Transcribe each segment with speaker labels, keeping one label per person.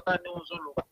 Speaker 1: kaka ndenge ozoloba.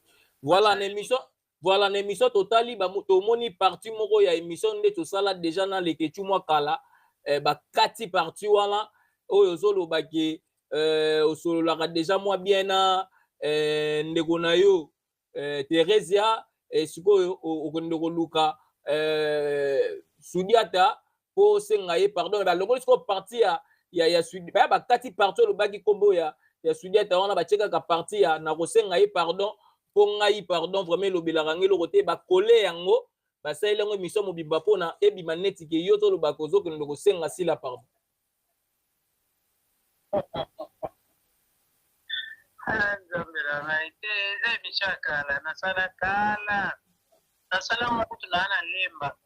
Speaker 2: Voilà na émission voilà na émission totali tomoni partie moko ya émission nde tosala déjà na Leketchou mwa kala eh, bakati partie wana oyo ozoloba ke eh, osololaka déjà mwa bien na eh, ndeko na yo eh, Theresia eh, sikoyo okende koluka eh, Sudiata mpo osenga ye pardon. Balongoli sikoyo partie ya ya ya Sudi, baya bakati partie olobaki nkombo ya ya Sudiata wana, batie kaka partie ya nakosenga ye pardon mpo ngai pardon vraiment elobelaka ngai eloko te. Bakole yango basaleli yango émission mobimba mpona ebima neti ke yo tolobaka ozokende kosenga Sila pardon.
Speaker 1: Ah, Nzambe na ngai te, eza émission ya kala nasala kala, nasala yango kutu naa na lemba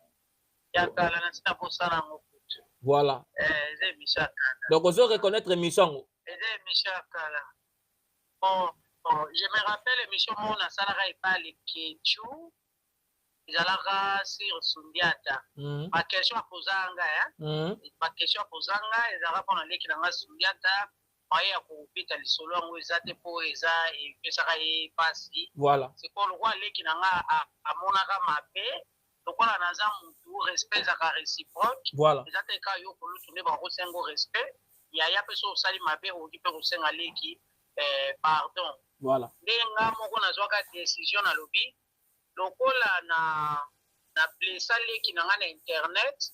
Speaker 1: ya kala, nasi nabosana yango kutu.
Speaker 2: Voilà.
Speaker 1: Eh, eza émission ya kala.
Speaker 2: Donc ozo reconnaître émission yango?
Speaker 1: Eza émission ya kala. Bon, bon, je me rappelle émission moko nasalaka epa Leketchou, ezalaka sur Sundiata. Ba question apoza nga, eh? Ba question apoza nga ezalaka mpona leki na nga Sundiata, moyen ya kobeta lisolo yango eza te mpo eza epesaka ye mpasi.
Speaker 2: Voilà.
Speaker 1: Sikoyo lokola leki na nga amonaka mabe, lokola naza mutu, respect ezalaka réciproque.
Speaker 2: Voilà.
Speaker 1: Eza te kaka yo kolutu nde bakosenga respect, yaya mpe so osali mabe okoki mpe kosenga leki eh, pardon.
Speaker 2: Voilà.
Speaker 1: Nde nga moko nazwaka décision, nalobi lokola na na blessa leki na nga na internet,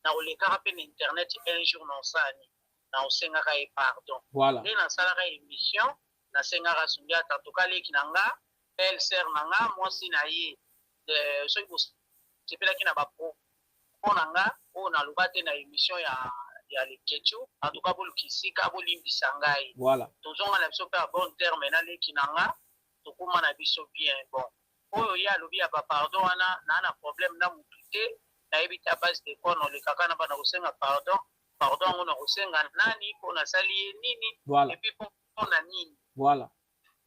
Speaker 1: nakolekaka mpe na internet un jour na osani na osengaka ye pardon.
Speaker 2: Voilà.
Speaker 1: Nde nasalaka émission, nasengaka Sundiata, en tout cas leki na nga, belle sœur na nga, mwasi na ye, eh, soki bosepelaki na bapro na nga oyo naloba te na émission ya ya Leketchou, en tout cas boluka esika bolimbisa ngai.
Speaker 2: Voilà.
Speaker 1: Tozonga na biso mpe ya bon terme na leki na nga, tokóma na biso bien. Bon, oyo ye alobi ya bapardon wana, naa na problème na mutu te, nayebi te à base de quoi nolekaka na bana kosenga pardon. Pardon yango nakosenga nani? Mpo nasali ye nini?
Speaker 2: Voilà.
Speaker 1: Et puis mpo na nini?
Speaker 2: Voilà.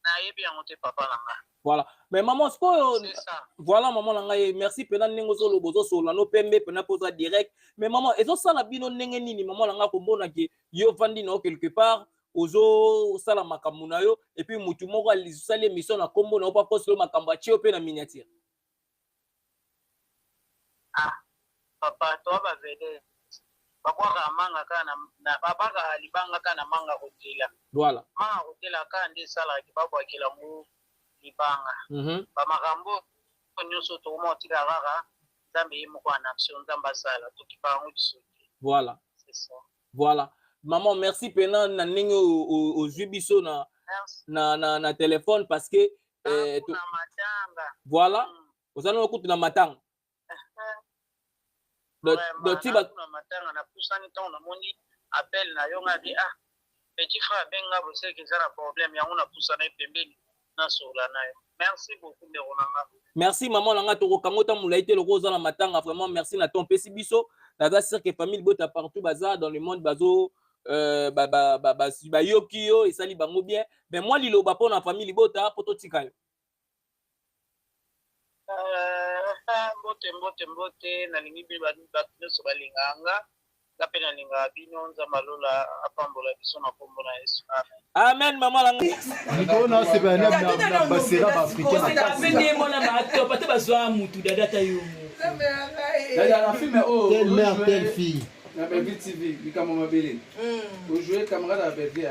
Speaker 1: Nayebi yango te, papa na nga.
Speaker 2: Voilà. Mais maman sikoyo
Speaker 1: C'est ça.
Speaker 2: Voilà, maman na ngai, merci mpena ndenge ozoloba, ozosolola no pembe mpena mpo oza direct. Mais maman, ezosala bino ndenge nini, maman na ngai, komona ke yo ovandi na yo quelque part, ozosala makambo na yo, et puis mutu moko alisali émission na nkombo na yo mpo akosela yo makambo, atie yo mpe na miniature?
Speaker 1: Ah papa, toa bavedete babwakaka manga kaka na babakaka libanga kaka na manga kotela.
Speaker 2: Voilà.
Speaker 1: Manga kotela kaka nde esalaka babwakela ngo libanga. Bamakambo nyonso tokoma kotika kaka Nzambe ye moko en action, Nzambe asala, tokipa yango biso te.
Speaker 2: Voilà.
Speaker 1: C'est ça.
Speaker 2: Voilà. Maman, merci mpena na ndenge ozwi biso na,
Speaker 1: Merci.
Speaker 2: na téléphone parce que
Speaker 1: na matanga.
Speaker 2: Voilà. Oza nano kutu na matanga. Donc, ti
Speaker 1: na matanga napusani ntango namoni appel na yo, nga bi ah, petit frère abenga boseki, eza na problème yango, napusana ye pembeni, nasola na yo. Merci beaucoup, ndeko na nga.
Speaker 2: Merci, maman na nga, tokokanga ota molai te loko oza na matanga. Vraiment merci na ton opesi biso. Naza sûr que famille bota partout baza dans le monde bazo bayoki yo, esali bango bien. Mais moi, liloba mpo na famille libota mpo totika yo.
Speaker 1: Mbote, mbote, mbote. Nalingi mpe bato nyonso balingaka nga, nga mpe nalingaka bino. Nzambe alola apambola biso na nkombo na Yesu, amen.
Speaker 2: Amen, mama na ngai.
Speaker 3: Mikolo na osepela na basera baafricain makasi.
Speaker 4: Nde mwana bato te bazwa mutu dada ta yo.
Speaker 5: Na film oyo
Speaker 3: Telle mère, telle fille.
Speaker 5: Na Belvi TV, likambo mabele, ojoue camarade ya Belvi,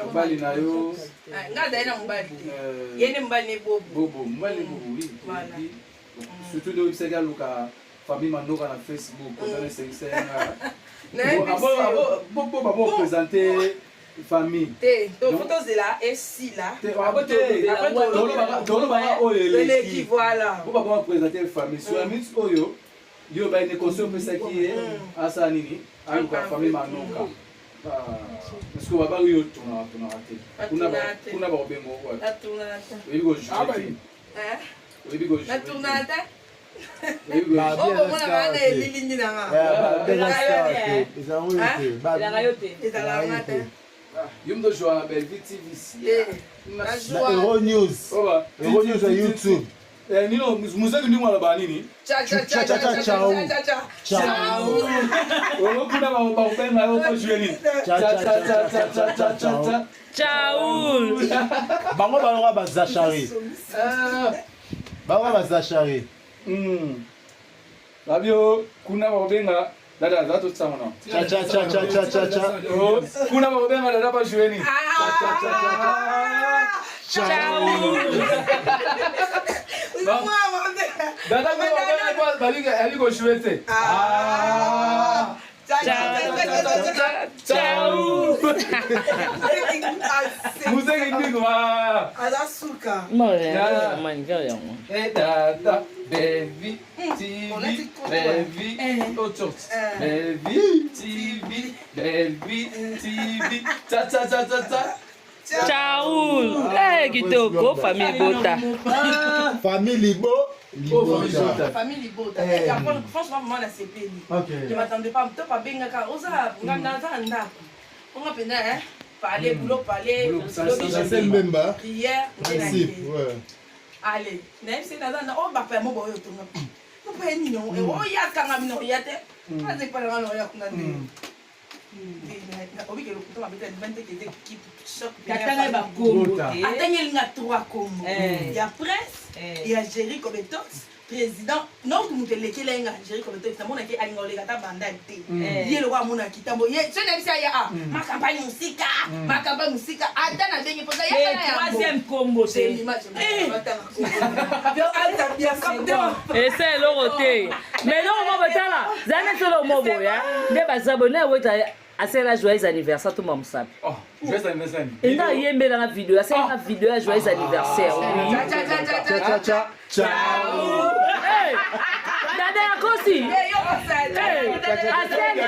Speaker 5: mobali na yo.
Speaker 6: Nga azali na mobali te, ye nde mobali ne Bobo.
Speaker 5: Bobo, mobali ne Bobo, oui. Surtout nde oyebisaki aluka famille Manoka na Facebook, ozana esengisa ye nga bo babo présente famille.
Speaker 6: Te, faut tozela esila.
Speaker 5: Tolobaka oyo
Speaker 6: eleki. Voilà.
Speaker 5: Bo babo présente famille sur la minute oyo yo bayende conseil opesaki ye asala nini, aluka famille Manoka, parce que babaki yo tournaka tournaka te, kuna bakobenga oyebi kojouer te, oyebi
Speaker 6: kojouer te. Okomonaka na elilingi nanga. Ezalaka nga te.
Speaker 5: Yo moto ojouaka na Belvi TV.
Speaker 3: Na Euro News, Euro News ya YouTube.
Speaker 5: Eh, nino muzeki ndingo aloba nini?
Speaker 6: Cha cha cha cha cha cha cha.
Speaker 3: Ciao.
Speaker 5: Oyo kuna bakobenga yo ko jouer nini?
Speaker 3: Cha cha cha cha cha cha cha.
Speaker 4: Ciao.
Speaker 3: Bango balonga ba Zachary.
Speaker 5: Ah.
Speaker 3: Bango ba Zachary.
Speaker 5: Babio kuna bakobenga dada za totsanga na.
Speaker 3: Cha cha cha cha cha cha cha.
Speaker 5: Oh, kuna bakobenga dada ba jouer nini?
Speaker 3: Ciao.
Speaker 5: Dada kuna bakobenga kwa balinga ali ko jouer te. Ah.
Speaker 4: Ciao.
Speaker 5: Muzeki ndingo ah.
Speaker 6: Aza suka.
Speaker 5: Eh dada, baby, TV, baby, autre baby, TV, baby, TV, ta ta ta ta ta.
Speaker 4: Ciao. Eh, kitoko famille bota.
Speaker 3: Famille Libo.
Speaker 5: Oh, famille
Speaker 3: Libota.
Speaker 5: Libota.
Speaker 6: Famille Libota.
Speaker 3: Eh.
Speaker 6: Franchement, vraiment, la CPN.
Speaker 3: Ok.
Speaker 6: Je m'attendais pas. Toi, pas bien, oza, nga na ndako. Onga pena, hein. Parler, boulot, parler.
Speaker 5: Boulot, ça,
Speaker 6: lobi,
Speaker 5: ça,
Speaker 6: je
Speaker 3: C'est Mbemba.
Speaker 6: Prière,
Speaker 3: Principe, ouais.
Speaker 6: Allez, nayebi se naza na oyo bapaya mo boyo otonga bapaya nini oyo akanga bino oya te aza epai nanga na oya kuna nde obike lokuta mabe te adima te kete choc
Speaker 4: Katanga bakombo te.
Speaker 6: atangelinga trois kombo
Speaker 4: Eh.
Speaker 6: ya prince
Speaker 4: Eh.
Speaker 6: ya géri cobetox président nokutu moto elekeli ye nga géri cobetox namonaki alinga oleka ata banda te
Speaker 4: Eh.
Speaker 6: ye lokwa amonaki ntambo ye so nayebisi aya a makampagne mosika makampagne mosika ata nabengi mposa
Speaker 4: Eh, troisième kombo te. Esa eloko te. Mais eloko moko tala, zala neti eloko moko boye nde baza boye na eweta asala joyeux anniversaire to mamosapi.
Speaker 5: Oh, joyeux anniversaire.
Speaker 4: Enda ayembelanga video, asalanga video ya joyeux anniversaire. Oui.
Speaker 3: Cha cha cha. Ciao.
Speaker 4: Hey! Dada ya kosi. Hey! Asali.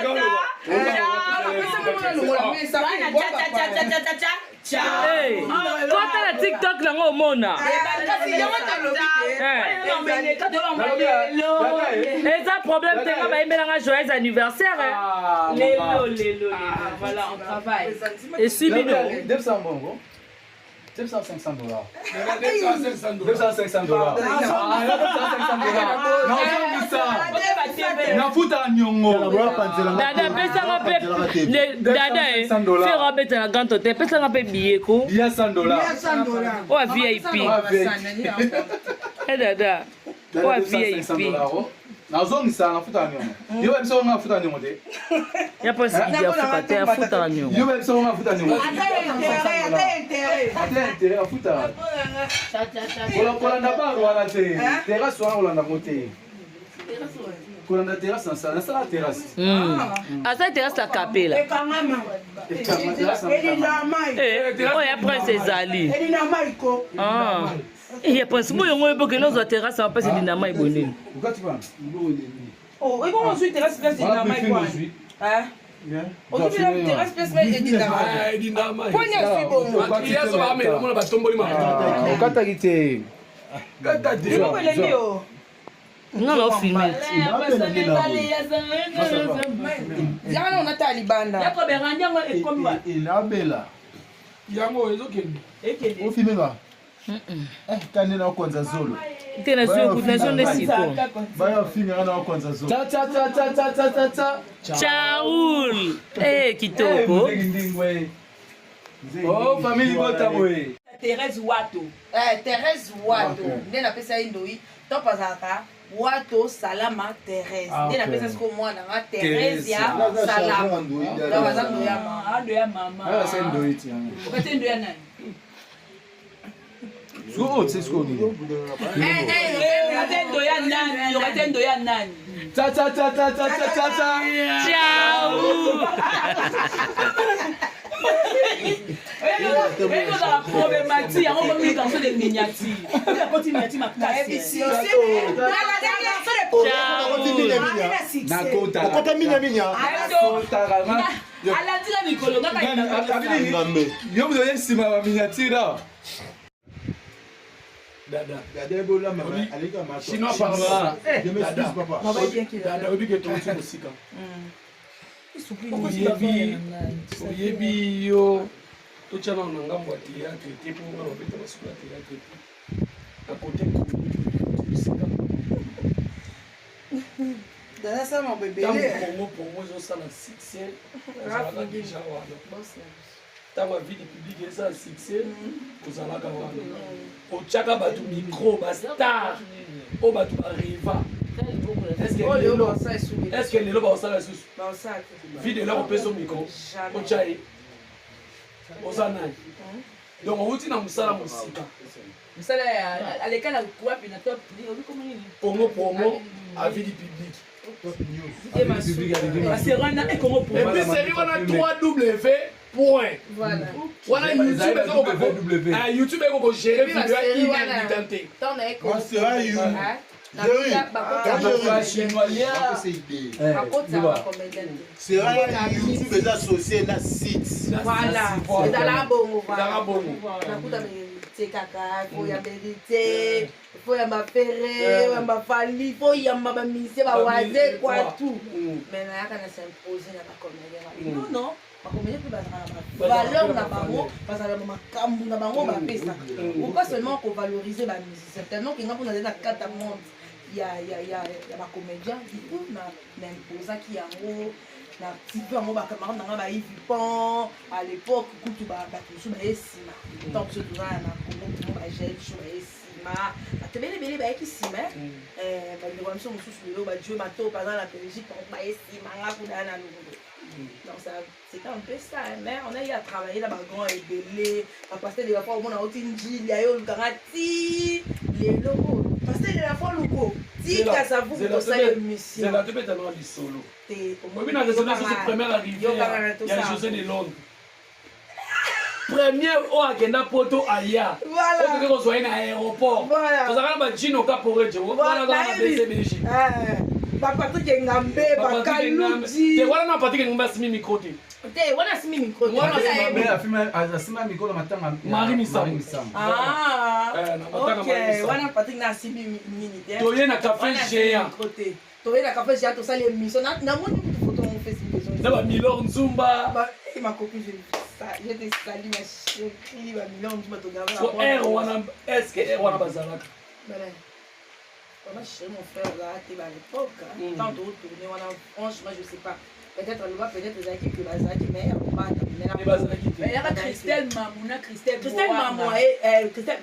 Speaker 4: Hey! Kota na TikTok nango omona. Hey. Eza problème te nga bayembelanga joyeux anniversaire. hein.
Speaker 5: Ah,
Speaker 4: Lelo lelo lelo.
Speaker 6: Voilà, on travaille.
Speaker 4: Esui bino.
Speaker 5: 200 bongo. 200 500 dollars. 200 500 dollars. Ah, 200 500 dollars. Non, nafuta nyongo.
Speaker 4: Dada pesanga mpe dada e fere abetela grand hotel pesanga mpe billet ko
Speaker 5: Billet 100 dollars.
Speaker 4: oyo ya vip e dada oyo ya vip
Speaker 5: nazongisa nafuta nyongo. Yo ba biso nga futa nyongo te.
Speaker 4: ya mpo sikidi afuta te afutaka nyongo
Speaker 5: Yo ba biso nga futa nyongo. Ata intérêt afuta. Kolanda bar wana te. Terrasse wana kolanda ngo te. Kolanda terrasse nasala nasala terrasse.
Speaker 4: aza terrasse ya kapela Eh, oyo ya prince ezali Ah. Eh, ya prince boyo yango oyebokende ozwa terrasse ya mpasi dinama ebonini
Speaker 5: Ukati bana. Okataki te.
Speaker 4: nga na ofilme
Speaker 6: Yanga onata libanda.
Speaker 3: Inabela.
Speaker 7: Yango ezokende.
Speaker 3: Ofilme ba. Eh, kande na okonza zolo.
Speaker 4: te nazwi nde siko
Speaker 3: Baya filme na okonza zolo.
Speaker 5: Ta ta ta ta ta ta ta ta.
Speaker 4: chaul e kitoko
Speaker 5: Muzeki ndingwe. Oh, famille Libota boye.
Speaker 4: Thérèse Wato.
Speaker 6: Eh, Thérèse Wato. Nde napesa ye ndoi to azalaka Wato Salama Thérèse.
Speaker 5: Ah,
Speaker 6: Nde
Speaker 5: ok.
Speaker 6: napesa sikoyo mwana nga Thérèse ya
Speaker 3: Naza chargeur
Speaker 6: Salama.
Speaker 3: ndoi.
Speaker 6: Donc aza ndoi ya mama.
Speaker 4: Ah, ndo ya mama.
Speaker 5: Ah, c'est ndoi ti. yango.
Speaker 4: Okati ndo ya nani?
Speaker 5: Sikoyo oyo tse sikoyo nini?
Speaker 6: Eh, eh,
Speaker 4: Okati ndo ya nani? Okati ndo ya nani?
Speaker 5: Ta ta ta ta ta ta ta ta.
Speaker 4: Ciao. Ezala problématique yango komi garçon de miniature. Oyo akoti miniature makasi.
Speaker 5: Nakota.
Speaker 3: Okota minya minya.
Speaker 5: Nakota.
Speaker 4: Alandila mikolo kaka
Speaker 3: Ngambe.
Speaker 5: Yo moto oye nsima ya baminiature awa.
Speaker 7: Dada.
Speaker 3: Dada ebola mama alika mato.
Speaker 7: Chinois parle.
Speaker 3: Je m'excuse papa.
Speaker 7: Dada oyebi ke touti mosika. Oyebi oyebi yo totya nano na ngambo ya théâtre te mpo nga na obeta masolo ya théâtre te na kote comique. mosika.
Speaker 6: Dada
Speaker 7: Ntango
Speaker 6: ebele.
Speaker 7: Congo Promo ezosala succès, ozalaka déjà wana. Ntango vie du public ezala succès, ozalaka wana. Otiaka bato micro, bastar oyo bato bareva.
Speaker 6: Oyo lelo baosala esuki.
Speaker 7: Est ce que lelo baosala lisusu?
Speaker 6: Baosala te.
Speaker 7: Vie de l'heure opesa micro,
Speaker 6: Jamais.
Speaker 7: otya ye, oza nani? Donc outi na mosala mosika.
Speaker 4: Mosala ya aleka na wapi, na top obi komo nini?
Speaker 7: Congo Promo, avis du public.
Speaker 4: Baserana e Congo
Speaker 7: Et
Speaker 4: Promo.
Speaker 7: puis série wana 3W point.
Speaker 6: Voilà.
Speaker 7: Wana YouTube
Speaker 5: W.
Speaker 7: Ah, YouTube eko kogérer
Speaker 6: Et puis,
Speaker 7: vidéo
Speaker 6: la série wana.
Speaker 7: inadvertente.
Speaker 6: Ntango na ye
Speaker 3: Moi, sera you. Jerry.
Speaker 5: Chinois
Speaker 6: Bakotisa bacomédien te.
Speaker 3: Sera YouTube eza associé na site.
Speaker 6: Voilà, ezalaka bongo.
Speaker 7: Ezalaka bongo.
Speaker 6: Nakuta vérité kaka, fo ya vérité, fo ya bafere, ya bafali, fo yamba bamisie, bawaze kwa tout. Mais nayaka na s'impose na bacomédien. Non, non, bacomédien mpe bazalaka na bavaleur na bango, bazalaka na makambo na bango bapesaka. Pourquoi seulement kovaloriser bamusicien? Tellement kenga mpo nazali na kati ya monde ya bacomédien, du coup na naimposaki yango na tipe yango. Bacamarade na nga bayivi pon à l'époque, kutu bato mosusu baye nsima. Ntango biso toza na Congo Promo, bagel biso baye nsima, bato ebele ebele bayaki nsima. Bandeko na biso mosusu lelo bajue matope, aza na Belgique, bango baye nsima, nga kuna ya na Longo. Donc ça, c'était un peu ça, hein. Mais on a eu à travailler na bagrand ebele, bapasteur de la foi. Omona oti njili aye olukanga ti lelo oyo, pasteur de la foi luko tika savuku tosala émission.
Speaker 7: Zela, tobeta na lisolo.
Speaker 6: Te.
Speaker 7: Oyebi na raisonnement soso, première arrivée ya José de Londres, première oyo akenda Poto, aya
Speaker 6: Voilà.
Speaker 7: oyo toke kozwa ye na aéroport.
Speaker 6: Voilà.
Speaker 7: Tozalaka na bajino Kaporeje wana, aza na BCBG.
Speaker 6: Bapatrik Engambe, Bakaluji.
Speaker 7: Te, wana na Patrik Engambe asimi micro te.
Speaker 6: Te, wana asimi micro te.
Speaker 7: Wana asimi-
Speaker 5: Asima mikolo matanga.
Speaker 7: Marie Misamu.
Speaker 6: Ah,
Speaker 7: Eh, na matanga
Speaker 6: ok.
Speaker 7: Marie Misamu.
Speaker 6: Wana Patrik na asimi nini te.
Speaker 7: Toye na café
Speaker 6: Wana asimi
Speaker 7: géant.
Speaker 6: micro te. Toye na café géant, tosali émission. Namoni kutu photo mon Facebook.
Speaker 7: Na bamilor Nzumba.
Speaker 6: Ba, eh, ma copine, je te salue, ma chérie, ba Milor Nzumba, togarde.
Speaker 7: So aire wana, est ce que aire wana bazalaka?
Speaker 6: Voilà. Vraiment, chérie, mon frère, là, t'es à l'époque, hein. Quand on tournait, voilà, franchement, je sais pas. Peut-être, le peut-être, les acquis que Bazaki, mais on va
Speaker 7: Nde bazalaki te.
Speaker 4: Yaka Christelle Mamuna, Christelle.
Speaker 6: Christelle
Speaker 4: Boanga.
Speaker 6: Mamou, eh, Christelle,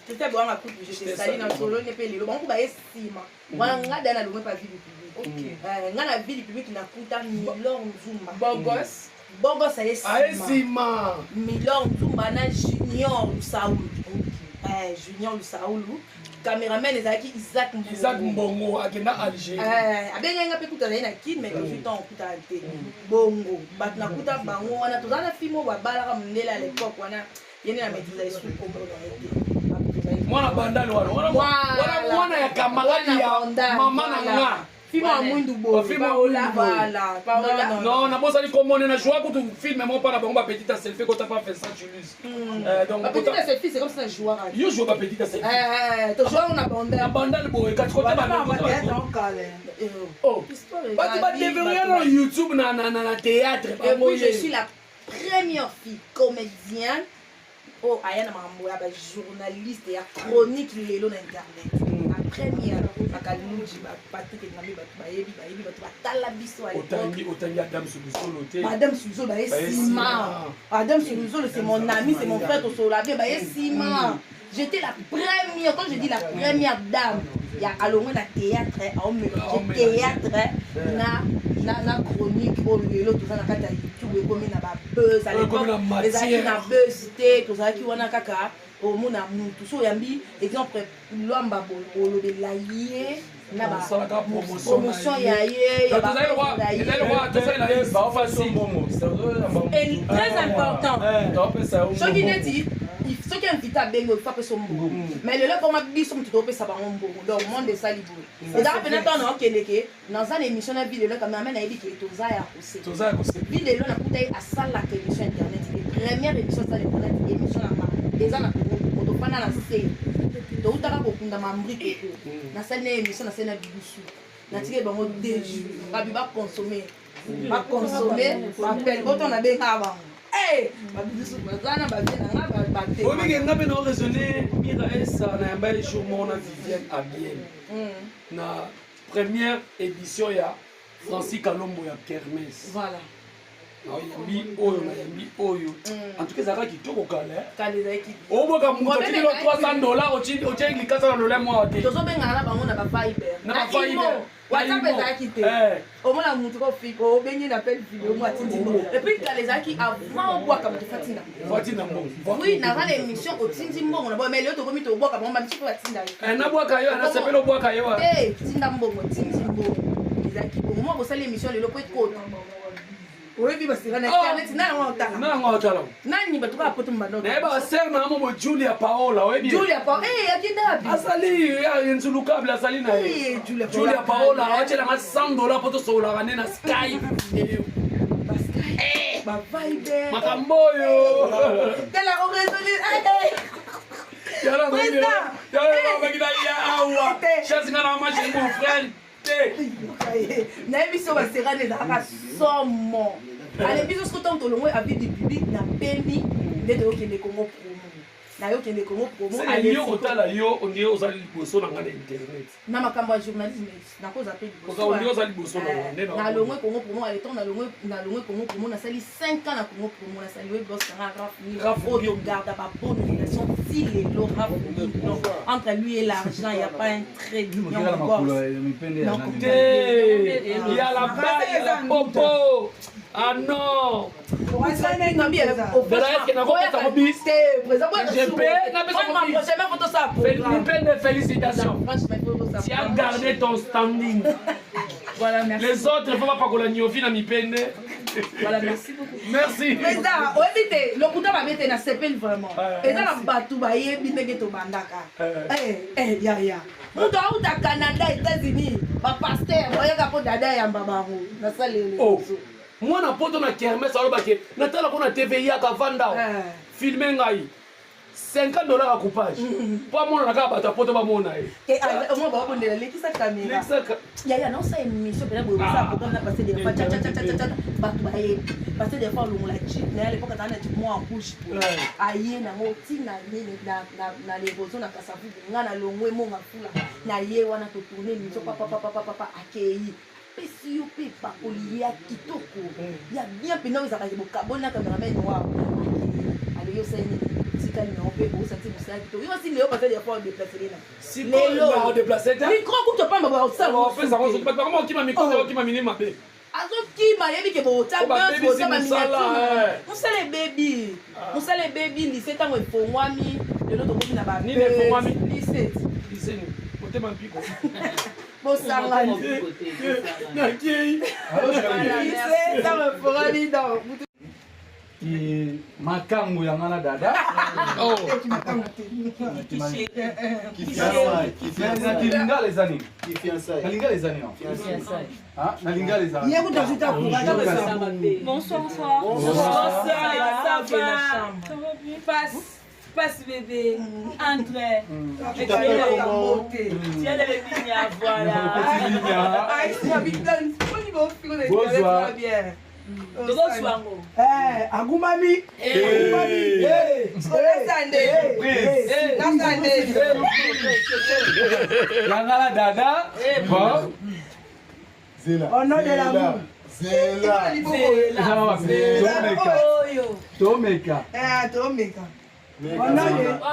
Speaker 6: Christelle Boanga, coupe, je te
Speaker 7: te
Speaker 6: salue
Speaker 7: salue.
Speaker 6: dans solo, ne pe lelo. Bango ba esima. Wana nga dana longwe pa vie du public.
Speaker 4: Ok.
Speaker 6: Eh, nga na vie du public nakuta Milor Nzumba.
Speaker 4: Bogos.
Speaker 6: Bogos aye
Speaker 7: Aye
Speaker 6: sima.
Speaker 7: nsima.
Speaker 6: Milor Nzumba na Junior Lusaulu. Eh, Junior Lusaulu. Cameraman ezalaki Isaac Mbongo.
Speaker 7: Isaac Mbongo akenda Algérie.
Speaker 6: Eh, abengai nga mpe kuta naye na Kine, mais tozwi ntango okutana te. Bongo bato nakuta bango wana, toza na filme oyo babalaka mondele à l'époque wana, ye nde na maîtrise esu kombo na ye te. Bato tozali-
Speaker 7: Mwana Bandali wana, wana
Speaker 6: Voilà.
Speaker 7: wana mwana ya camarade
Speaker 6: Mwana
Speaker 7: ya
Speaker 6: Bandal,
Speaker 7: mama na
Speaker 6: voilà.
Speaker 7: nga.
Speaker 6: Filme ya mwindu boye.
Speaker 7: Filme ya mwindu boye.
Speaker 6: Voilà.
Speaker 4: Paola.
Speaker 6: Non, non,
Speaker 7: Non, nabosani komone na joua kutu filme moko mpa na bango, bapetite selfie kota pa Vincent Julius. Donc
Speaker 6: Ba petite selfie, c'est comme ça na jouaka.
Speaker 7: Yo joua bapetite selfie.
Speaker 6: Eh, tojouaka na
Speaker 7: Na
Speaker 6: Bandal.
Speaker 7: Bandal boye, kati kota. Oh. Bato badeveria na YouTube na théâtre.
Speaker 6: Et puis je suis la première fille comédienne oyo aya na makambo ya bajournaliste ya chronique lelo na internet. La première, Bakaluji, Bapatrik Engambe, bato bayebi, bayebi, bato batala biso à l'époque.
Speaker 7: Otangi, otangi Adam Solusolo te?
Speaker 6: Madame Suzolo baye nsima. Madame Suzolo, c'est mon ami, c'est mon frère, tosolola bien, baye nsima. J'étais la première, quand je dis la première dame ya alongwe na théâtre, aomélange théâtre na chronique. Oyo lelo toza na kati ya YouTube, ekomi na babuzz. À
Speaker 7: Oyo ekomi na
Speaker 6: l'époque
Speaker 7: matière.
Speaker 6: ezalaki na buzz te. Tozalaki wana kaka omona mutu so oyambi, exemple Lwamba, olobela ye na
Speaker 7: Osalaka promotion
Speaker 6: promotion ya ye, ya
Speaker 7: Donc, tozali
Speaker 6: ba-
Speaker 7: ezali lokwa tosalela ye.
Speaker 6: Et très important, soki neti soki invité abengi, ofa apesa mbongo. Mais lelo ekoma biso moto topesa bango mbongo. Donc monde esali boye, ezalaka mpena ntango naokende ke naza na émission na vie lelo, cameraman nayebi ke toza ya kose.
Speaker 7: Toza ya kose.
Speaker 6: Vie lelo nakuta ye asalaka émission internet te. Première émission asala internet, émission nanga eza na Kongo, tofanda na se, toutaka kokunda mambri koko, nasali na émission, nasali na bibusu, natikeli bango 2 jours, babi baconsome, baconsome bapele boto nabengaka bango. Babisu baza na bavie na nga bate.
Speaker 7: Obike nga mpe na oraisonne Mira Esa na yamba ye jour moko na Viviane Abiel na première édition ya Francis Kalombo ya Kermesse.
Speaker 6: Voilà.
Speaker 7: Nayambi oyo, nayambi oyo. En tout cas ezalaka kitoko kala.
Speaker 6: Kala ezalaki.
Speaker 7: Oboka moto otindi lo $300, otie likasa na lolemo awa te.
Speaker 6: Tozobengana na bango na baviber.
Speaker 7: Na baviber.
Speaker 6: WhatsApp ezalaki te. Omona motu kofika obengi na appel video mo atindi mbongo. Et puis kala ezalaki avant obwaka moto fatinda.
Speaker 7: Fatinda mbongo.
Speaker 6: Oui, naza na émission otindi mbongo na bo, mais lelo tokomi tobwaka bango bamisu mpe batinda
Speaker 7: yo. Nabwaka yo, nasepeli obwaka yo.
Speaker 6: Te, tinda mbongo, tindi mbongo. Ezalaki bongo. Mwa bosali émission lelo po ekota. Oyebi basera na internet na yango otala.
Speaker 7: Na yango otala.
Speaker 6: Nani bato kaka poto mbanda.
Speaker 7: Nayeba basere na yango mo Julia Paola oyebi.
Speaker 6: Julia Paola eh akenda wapi?
Speaker 7: Azali nzulukable azali na ye.
Speaker 6: Julia
Speaker 7: Julia Paola atielanga $100 po tosololaka nde na Skype video.
Speaker 6: Ba Skype. Ba Viber.
Speaker 7: Makambo oyo.
Speaker 6: Tala o raisonner.
Speaker 7: Yala na ya awa. Chance nga na match mon frère.
Speaker 6: Nayebi so baserane ezalaka somo. Ale biso soki ntango tolongwe avis du public na pembi nde toyokende Congo promo, nayokende Congo promo.
Speaker 7: Yo kotala yo ondire ozali liboso na nga na internet
Speaker 6: na makambo ya journalisme, nakoza mpe
Speaker 7: liboso oza liboso na nga nde
Speaker 6: nalongwe Congo promo. Ale ntango nalongwe Congo promo, nasali 5 ans na Congo promo, nasali we boss nanga Raf oyo togarda ba bonne relation ti lelo. Raf, donc entre lui et l'argent il y a pas un trait d'union.
Speaker 7: Te ya la ba ya la popo. Ah non, Mipende, félicitations. Tu as gardé ton standing.
Speaker 6: Voilà, merci.
Speaker 7: Les autres, il faut pas pakola nyofi na mipende.
Speaker 6: Voilà, merci beaucoup.
Speaker 7: Merci.
Speaker 6: Président, oyebi te, lokuta mabe te, nasepeli vraiment. Eza na bato bayebi ndenge tobandaka. Yaya moto auta Canada, États-Unis, bapaster bayaka mpo dada yamba bango nasaleli.
Speaker 7: Mwana poto na kermesse alobake natalako na TV, yaka vanda filme ngai, $50 ya coupage mpo amonana kaka bato ya poto bamona ye.
Speaker 6: Omoi babondela lekisa caméra yaya naosa émission mpena boye, osala programme na passer des fois chachachachacha, bato bayebi passer des fois olongola jeep na ye. Lepoka azala na jeep mwa rouge boye, aye nango ntina nini na leroso na Kasavubu. Nga na longwe monga fula na ye wana, totourne émission papapapapapa, akei pesi yo mpe pakoli ya kitoko ya bien mpena oyo ezalaka bokaboli na cameraman wao. Ale yo osali nini, tikali nango mpe bosati mosala kitoko. Yo osi lelo passer des fois odéplace na
Speaker 7: lelo
Speaker 6: micro kutu opamba.
Speaker 7: Baokima micro, okima minima mabe.
Speaker 6: Azokima, yebi ke bota bota baminiature, mosala ebebi, mosala ebebi. Lycée ntango efongwami, lelo tokomi na
Speaker 7: Nini efongwami?
Speaker 6: Lycée.
Speaker 7: Lycée motema mpiko.
Speaker 6: Bosangani.
Speaker 7: Nakei.
Speaker 6: Lycée ntango efongwami donc
Speaker 5: Makangu ya nga na dada na kilingala eza nini? Na lingala eza nini? Na lingala eza
Speaker 4: Bonsoir, bonsoir. Bonsoir, ça va? Passe, passe bébé. Entre.
Speaker 3: Tu t'appelles comment?
Speaker 4: Tiens le Ligna, voilà.
Speaker 5: Bonsoir.
Speaker 4: Tozoswango.
Speaker 8: Agumami.
Speaker 5: Surprise ya nga na dada. Bon.
Speaker 3: Zela.
Speaker 8: Au nom de l'amour.
Speaker 3: Zela.
Speaker 5: Eza tomeka.
Speaker 4: Oyo.
Speaker 5: Tomeka.
Speaker 6: Tomeka.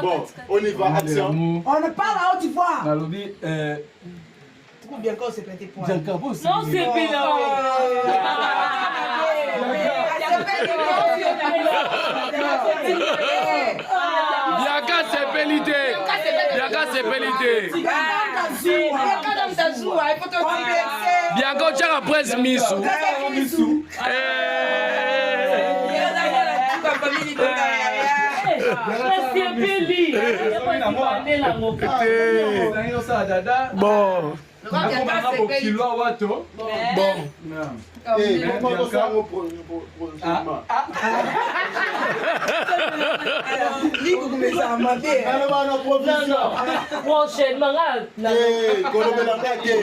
Speaker 3: Bon, on y va, action.
Speaker 8: On parle à haute voix.
Speaker 5: Nalobi
Speaker 6: Bien quand on s'est prêté pour.
Speaker 5: Bianca, bo
Speaker 4: Non, c'est bien.
Speaker 7: Bianca sepeli te, Bianca sepeli te. Bianca otiaka presse misu.
Speaker 5: Misu.
Speaker 4: Sepeli.
Speaker 5: Nangi osala dada.
Speaker 7: Bon.
Speaker 5: Nakobanga bokilo wato.
Speaker 7: Bon.
Speaker 4: Prochainement nga
Speaker 3: kolobela nga te,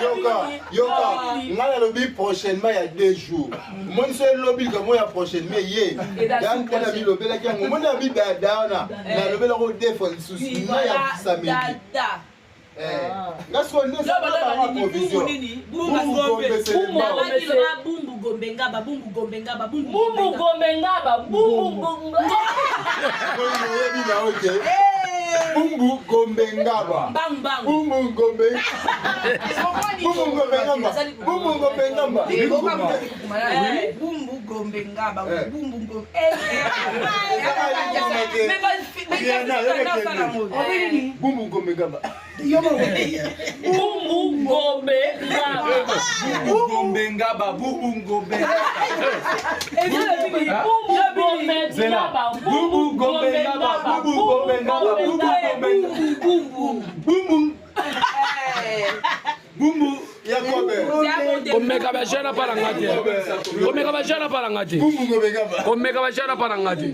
Speaker 3: yoka yoka, nga nalobi prochainement ya 2 jours. Omoni so elobi likambo ya prochainement ye yankana bilobelaki yango. Omoni na bidada wana, nalobelako deux fois lisusu nga ya samedi. Nga sikoyo nde esalaka provision.
Speaker 9: Bumbu gombe ngaba, bumbu gombe ngaba, bumbu.
Speaker 4: Bumbu gombe ngaba, bumbu.
Speaker 3: Oyebi na yo te, bumbu gombe ngaba, bumbu gombe, bumbu gombe ngamba, bumbu gombe ngamba.
Speaker 6: Bumbu gombe ngaba, bumbu gombe.
Speaker 3: Bumbu gombe ngamba.
Speaker 4: Bumbu gombe ngaba.
Speaker 5: Bumbu gombe ngaba, bumbu gombe.
Speaker 4: Bumbu gombe ngaba,
Speaker 5: bumbu gombe ngaba, bumbu gombe ngaba, bumbu gombe.
Speaker 9: Bumbu.
Speaker 5: Bumbu. Bumbu.
Speaker 7: Komeka bajeune apala nga te, komeka bajeune apala nga te, komeka bajeune apala nga te.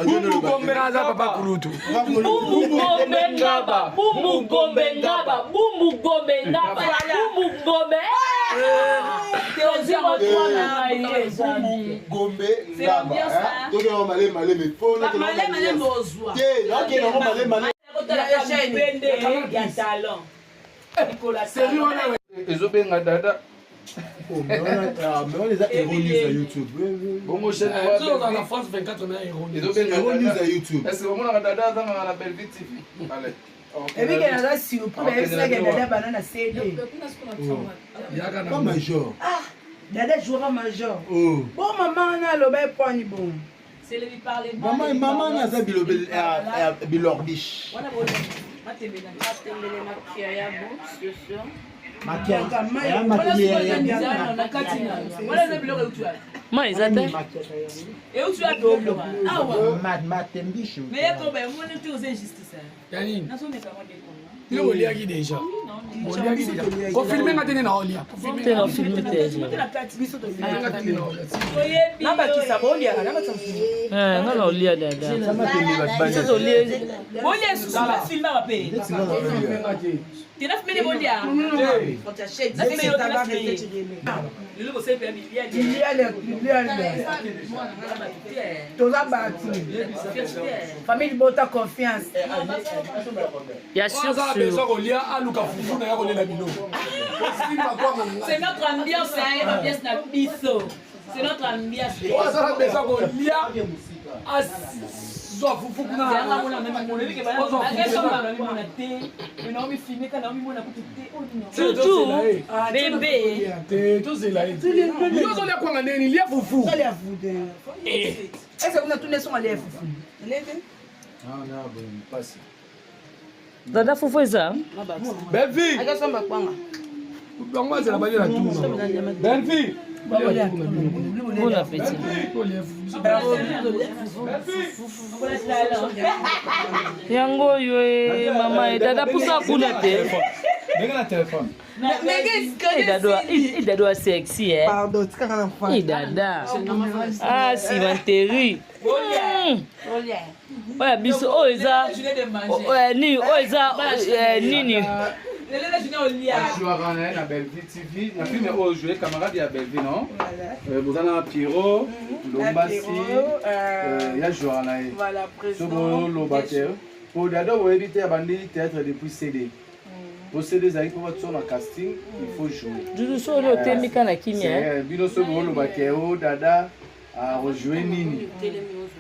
Speaker 3: Bumbu
Speaker 7: gombe aza papa kulutu.
Speaker 4: Bumbu gombe ngaba, bumbu gombe ngaba, bumbu gombe ngaba, bumbu gombe.
Speaker 3: Bumbu gombe ngaba, tokende malemi malemi mpo te nakende yango malemi malemi.
Speaker 9: Ya talon.
Speaker 5: Série wana ezobenga dada.
Speaker 3: Mais wana eza Hero News ya YouTube.
Speaker 5: Bongo chaîne.
Speaker 7: Na France 24 na Hero.
Speaker 5: Ezobenga.
Speaker 3: Hero News ya YouTube.
Speaker 5: Est ce que omonaka dada azangaka na Bellevue TV? Allez.
Speaker 8: Ebike naza surpris, bayebisaki dada bana na CD.
Speaker 3: Pas major.
Speaker 8: Ah, dada jouera major. Bon, mama wana aloba epwani bon.
Speaker 3: Mama, mama naza bilorbiche.
Speaker 9: Matembele
Speaker 3: Makia.
Speaker 4: Ma eza te.
Speaker 9: Euti awa.
Speaker 3: Matembishe.
Speaker 7: Ya nini? Biloko oliaki déjà, oliaki déjà. Confirme nga te nde na olia.
Speaker 4: Te na filme te.
Speaker 8: Nabakisa boliaka, nabakisa.
Speaker 4: Nga na olia dada. Biso tolie.
Speaker 9: Bolia susu, bafilmaka mpe tena fimene bolia. Lelo bosali mpe
Speaker 8: ya toza bato famille libota confiance.
Speaker 4: Ya.
Speaker 7: Aza besoin kolia, aluka fufu na ya kolela biloko.
Speaker 9: C'est notre ambiance, hein, ambiance na biso, c'est notre ambiance.
Speaker 7: Azala besoin kolia, azwa fufu kuna.
Speaker 9: Te naomi filme ka naomi mona kutu te.
Speaker 4: Surtout bébé.
Speaker 7: Te, tozela ye. Yo ozolia kwanga ndeni, lia fufu.
Speaker 8: Ese kuna tuna esonga lia fufu.
Speaker 4: Dada, fufu eza.
Speaker 7: Belvi bango bazela balia na tuna. Belvi.
Speaker 4: Bon appétit. Yango oyo e mama e dada, pusa kuna te.
Speaker 5: Ndenge na telefone.
Speaker 4: Dada wa sexy eh.
Speaker 8: Pardon, tikaka na.
Speaker 4: E dada. Ah, cimenterie. Oyo biso oyo eza nini? Oyo eza nini?
Speaker 5: Ajouaka na ye na Bellevue TV na filme oyo joue camarade ya Bellevue, non? Boza na Pierrot Lombasi ya jouaka na ye. So boloba te po dada boyebi te, abandi théâtre depuis CD, po CD ezalaki mpo batia na casting, il faut jouer.
Speaker 4: Dudu, so oli otemika na kimia.
Speaker 5: Bino so boloba ke o dada arejoue nini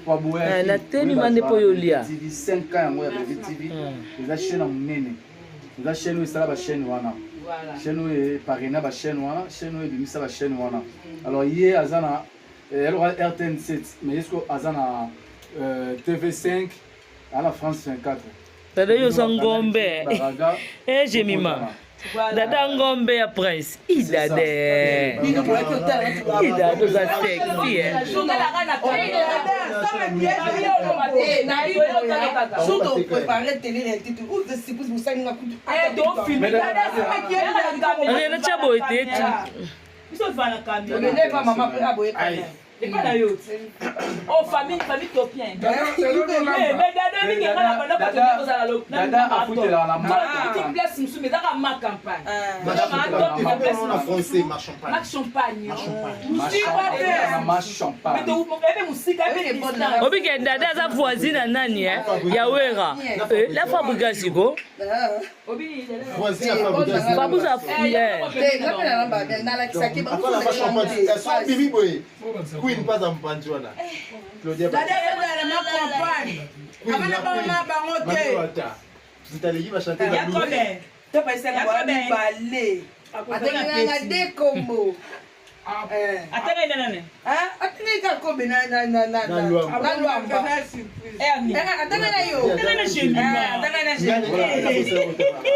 Speaker 5: po aboyaki.
Speaker 4: Natemi nde mpo yo olia.
Speaker 5: TV 5 ans yango ya Bellevue TV eza chaîne ya monene, eza chaîne oyo esala bachaîne wana, chaîne oyo eparraina bachaîne wana, chaîne oyo ebimisa bachaîne wana. Alors ye aza na eloko RTN 7, mais ye siko aza na TV5, aza na France 24.
Speaker 4: Dada, yo oza ngombe e Jemima. Dada ngombe ya prince idade, idade oza sexy.
Speaker 6: Surtout préparer télé réalité tout ou surprise bosalinga kutu.
Speaker 4: Natya boye te.
Speaker 9: Biso ozala na camion.
Speaker 6: Okende pa mama pe aboye.
Speaker 9: Epa na yo. Oh famille, famille topien. Mais dada mingi nga na banda bato nde kozala lo.
Speaker 5: Dada afutelaka na
Speaker 9: ma. Toute place mosusu mais ezaka ma campagne. Ma place
Speaker 3: na français ma champagne.
Speaker 9: Ma champagne.
Speaker 5: Ma champagne.
Speaker 9: Mais to ebe musika ebe distance.
Speaker 4: Obike dada aza voisine na nani eh? Ya Wera. La Fabrigas ko. Fabrigas
Speaker 3: bimi boye queen paza mpanzi wana Claudia
Speaker 8: bango te
Speaker 3: zitaleki bachante
Speaker 8: mibale
Speaker 6: atenganga de kombo
Speaker 9: atengai nani
Speaker 6: atengai kaka kobe na lwamba atengai na yo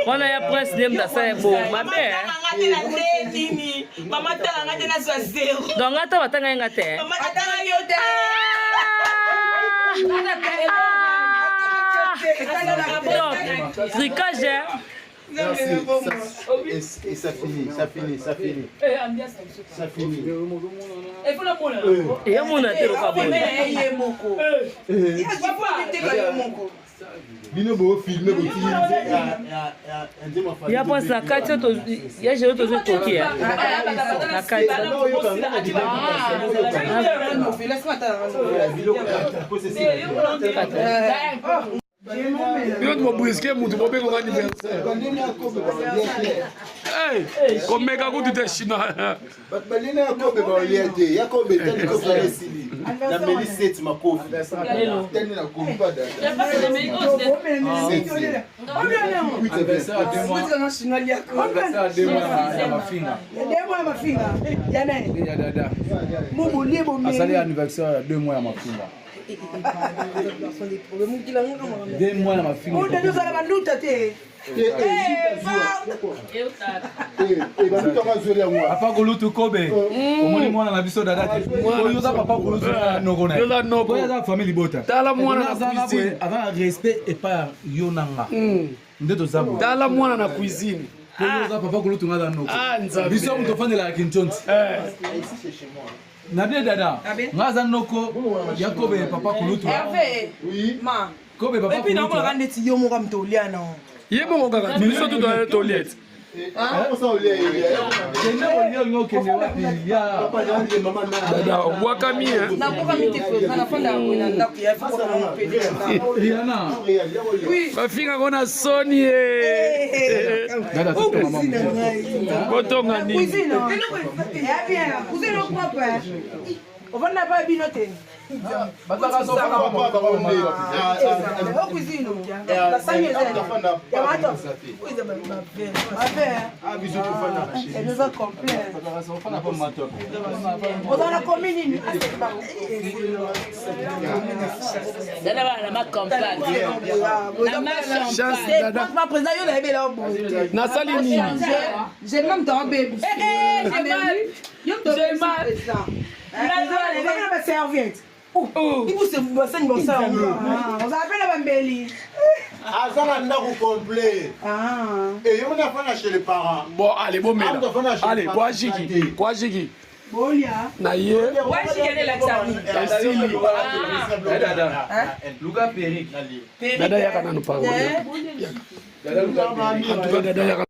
Speaker 4: wana ya presse nde moto asala bo mabe
Speaker 9: mama talanga te nazwa zero
Speaker 4: donc nga ta batangai nga te
Speaker 9: atanga yo te
Speaker 4: donc tricage.
Speaker 3: Merci. Ça, et ça finit, ça finit, ça finit. Ça finit.
Speaker 4: Et mona te loka boye.
Speaker 3: Bino bo filmer bo ti
Speaker 4: ya prince na kati ya jero tozo toki na kati.
Speaker 7: Bino bobriske mutu bobengoka anniversaire komeka kutu te chinois.
Speaker 3: Bato balina yakobe baolia te yakobe tani kofi esili nameli 7 makofi tani na kompa.
Speaker 5: Asali anniversaire ya 2 mois ya mafinga. 2 mois na mafinga.
Speaker 8: Ozala banduta te.
Speaker 5: Papa kulutu kobe omoni mwana na biso dada te oyo oza papa kulutu noko na ye oyo aza famille libota.
Speaker 7: Tala mwana na cuisine.
Speaker 5: Aza na respect epai yo na nga nde toza boye.
Speaker 7: Tala mwana na cuisine.
Speaker 5: Oyo oza papa kulutu nga aza noko biso moto ofandelaka kintonti na bien dada nga aza noko ya kobe papa kulutu kobe papa
Speaker 8: kulutu namonaka ndeti yo moko moto olia na
Speaker 7: ye moko kaka biso tu tolia ti.
Speaker 5: Kende kolia olingi okende wapi ya
Speaker 7: dada obwakami. Bafingako na soni ye botonga nini.
Speaker 8: Ovanda pa bino te. Ozala komi nini?
Speaker 4: Dada bana na ma campagne.
Speaker 8: Président yo nayebela boye.
Speaker 7: Nasali nini?
Speaker 6: J'ai même ton bébé.
Speaker 8: Yo ba serviette. Ozala mpe na bambeli.
Speaker 3: Aza na ndako complet eyo mona afanda chez les parents.
Speaker 7: Bon, allez, bomela, allez, kwajiki kwajiki.
Speaker 8: Bolia.
Speaker 7: Na ye. Esili.
Speaker 5: Luka perruque.
Speaker 7: Dada yaka nanu parole. En tout cas dada yaka.